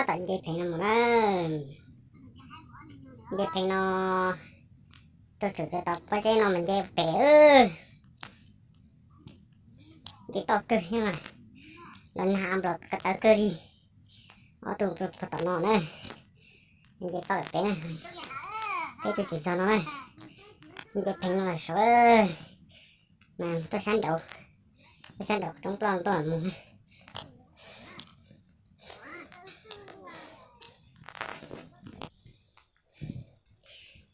Tom nce pheev no mus na. Nce pheev no, tuaj txog tom pob zeb no mas nce pem, nce toj kawg thiab mas, los nag av nplos ko taw kawg li. Ob tug puag tom no na, nce toj pem na, peb twb tsis txog no na. Nce pheev no los saud, mas tuaj sab nraud, tuaj sab nraud roob ploj tuaj mus na.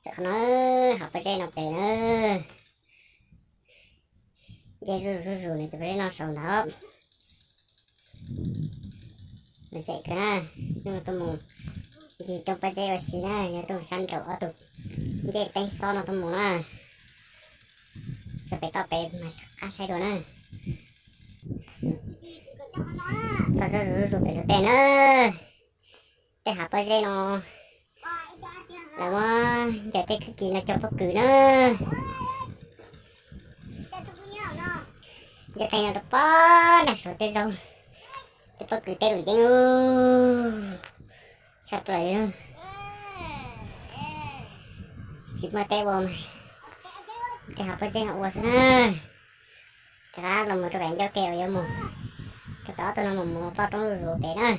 Txawm qhov no, hauv pob zeb no pem na, nce zuj zus zuj zus nws tus pob zeb no saud ntawd. Lom zem kawg na, yog tuaj mus ncig roob pob zeb ua si na, yog tuaj mus sab nraud ob tug ncej teeb xob no tuaj mus na. Txog pem toj pem mas qab saib dua na. Txog zuj zus zuj zus pem lub tej na. Tej hav pob zeb no lawv muab ncaws tej khwb kis no cog pob kws na. Nce qe no rau pob nram suav tej zaub, tej pob kws tej lus yeeb tshaj plaws li. Tsis muaj teb ua mas tej hav pob zeb no ua xwb na. Rov qab los mus rau pem ncauj ke uas yuav mus rau pem ob tug no mus mus ploj roob zuj zus pem na.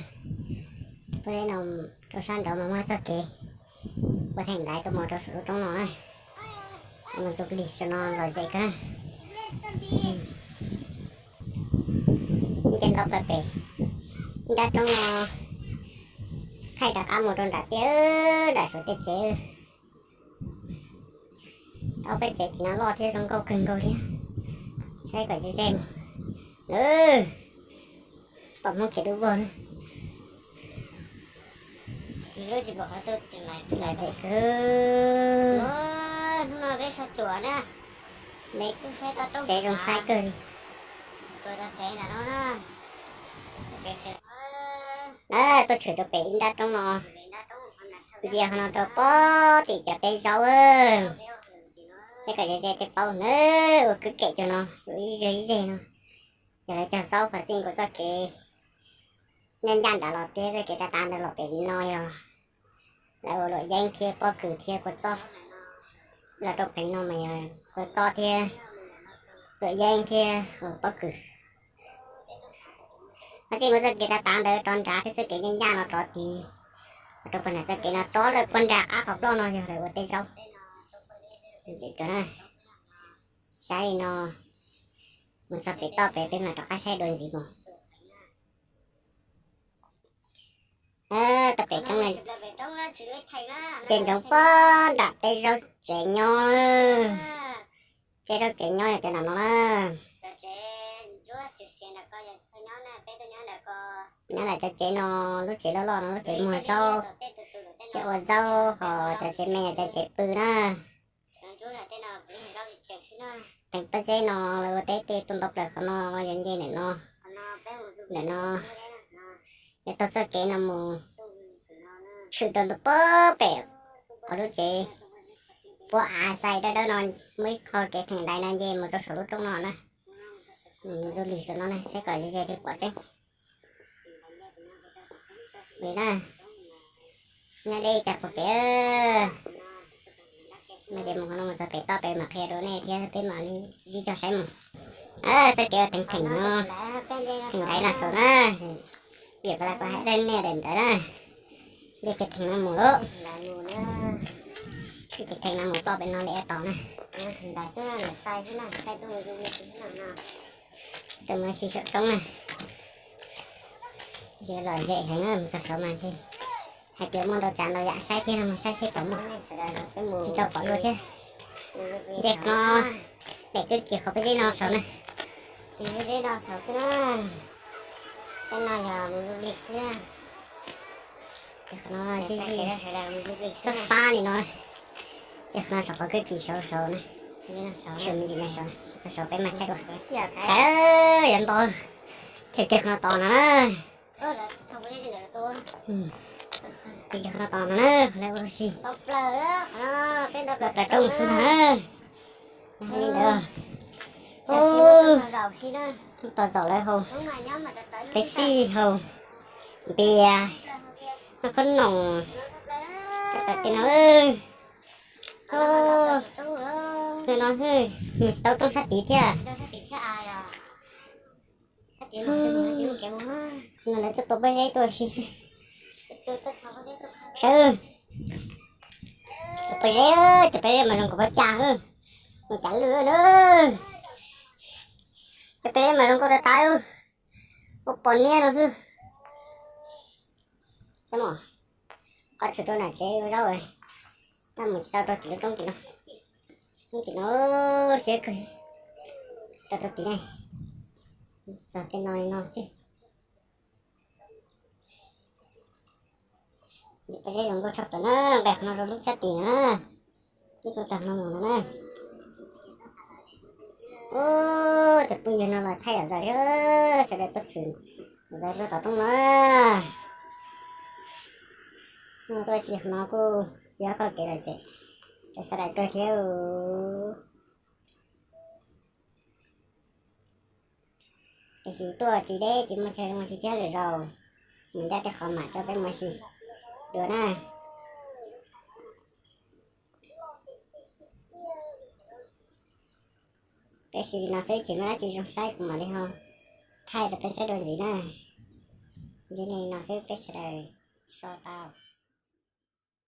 Pob zeb no rau sab nraud mas muaj txoj kev ua theem ntaiv tuaj mus rau saum lub roob no na. Mus zos lis saum no lom zem kawg. Nce ntau plaws pem nrab roob no, thaij rov qab mus rau nram tiaj, nram suav tej tsev. Tau peb tsev tim no loj thiab zoo nkauj kawg nkaus thiab. Saib kom ze ze mus. Pom Hmoob kev dub vog na. Lom zem kawg. Hnub no peb sab cuam na, tsev zoo saib kawg li. Tuaj tshwm rau pem ib nrab roob no, ntsia qhov no rau pob tim cov teb zaub. Saib kom ze ze thiaj paub na, ua kwv kem cov no, ua ib zeg ib zeg no. Yog lawv cog zaub qhov txij nkaus txoj kev ncaj ncaj nrad los thiab txoj kev tav tav ntawd los pem no yog lawv ua luam yeeb thiab pob kws thiab kua txob. Los rau pem no mas yog kua txob thiab luam yeeb thiab ua pob kws. Qhov txij nkaus txoj kev tav tav ntawd rov nrad thiab txoj kev ncaj ncaj no rov tid, rau puag nram txoj kev no rov lawm puag nram qab qhov ploj no yog lawv ua teb zaub. Saib li no, mus txog pem toj pem peb mam rov qab saib dua ntxiv mus. Tau pem roob, ces ntsoov pob nram tej zaub tsev nyob. Tej zaub tsev nyob yog cov nram no na. Nyob ntawm cov tsev no, lub tsev loj loj no lub tsev muag zaub, cov ua zaub, ho cov tsev me yog cov tsev pw na. Teev pob zeb no lawv ua teb tej tuaj ntau plaws qhov no yuav nce ntawm no. Ntawm no yuav taug txoj kev no mus tshwm rau ntu pob pem qhov lub tsev puab av xais dawb dawb no, muaj ib qho kev theem ntaiv no nce mus rau saum lub roob no na. Mus du lig saum no na saib kom ze ze thiaj pom tseeb li na. Nyob deb cag puag pem, no ces mus qhov no mus txog pem toj pem mam qhia rau nej thiab peb mam li sib cog saib mus. Txoj kev teev theem no, theem ntaiv no saum na, piam pas las kuv hais rau nej daim ntawd na. Nce kev theem no mus lauj, nce kev theem no mus ploj pem no li tos na. Tus mus ib sim saum roob na. Yog lom zem heev na, mus txog saud mas hais tias muaj ntau tsav ntau yam saib thiab no, mus saib seb puas muaj, tsis tau pom dua thiab. Nce qhov no, daim kwj kis qhov pob zeb no saud na. Pob zeb no saud xwb na. Tej no yog mus du lig xwb. Ces qhov no zij zij fab fab li no. Ces qhov no saum qhov kwj kis saud saud na. Tshwm me ntsis no saud, txog saud peb mam thaij dua. Sawv daws yuav nto, tshwm kiag qhov no tos no na. Tshwm kiag qhov no tos no na, qhov lawv ua si. Ua plaws roob xwb ntag na. Li ntawd. Tos zaum lawv haus, peb xij haus, npias, Noj khob noom, txog tim no, no, nws tsis tau roob sab tid thiab. No lawv tuaj tua pob zeb tuaj si xwb. Sawv, tua pob zeb, cov pob zeb mas zoo nkauj pob cas, zoo cas lwj na. Cov pob zeb mas zoo nkauj tas tas, ua pos niab no xwb. Qab tshwm rau nram tsev ua zaub, noj mus tsis tau rau tim lub roob tim no. Roob tim no siab kawg, tsis tau rau tim ne, txog tej no li no xwb. Pob zeb zoo nkauj tshaj plaws na, nqes qhov no rau lub sab tim na, ib tug tag no mus no na. Ub, cov phooj ywg no los thaij zom zaws thiab, sawv daws tuaj tshwm zom zaws rau tom roob no. Tuaj si qhov no kuj yog qhov kev lom zem rau sawv daws kawg thiab. Tiam sis tuaj tsis deb tsis muaj chaw mus si thiab lwm zaus mus ncaj tej qhov mam coj peb mus si dua na. Peb si li no xwb, tsis muaj dab tsi zoo saib kuv mam li ho thaij rau peb saib dua ntxiv na. Ntsib nej li no xwb peb sawv daws so tau.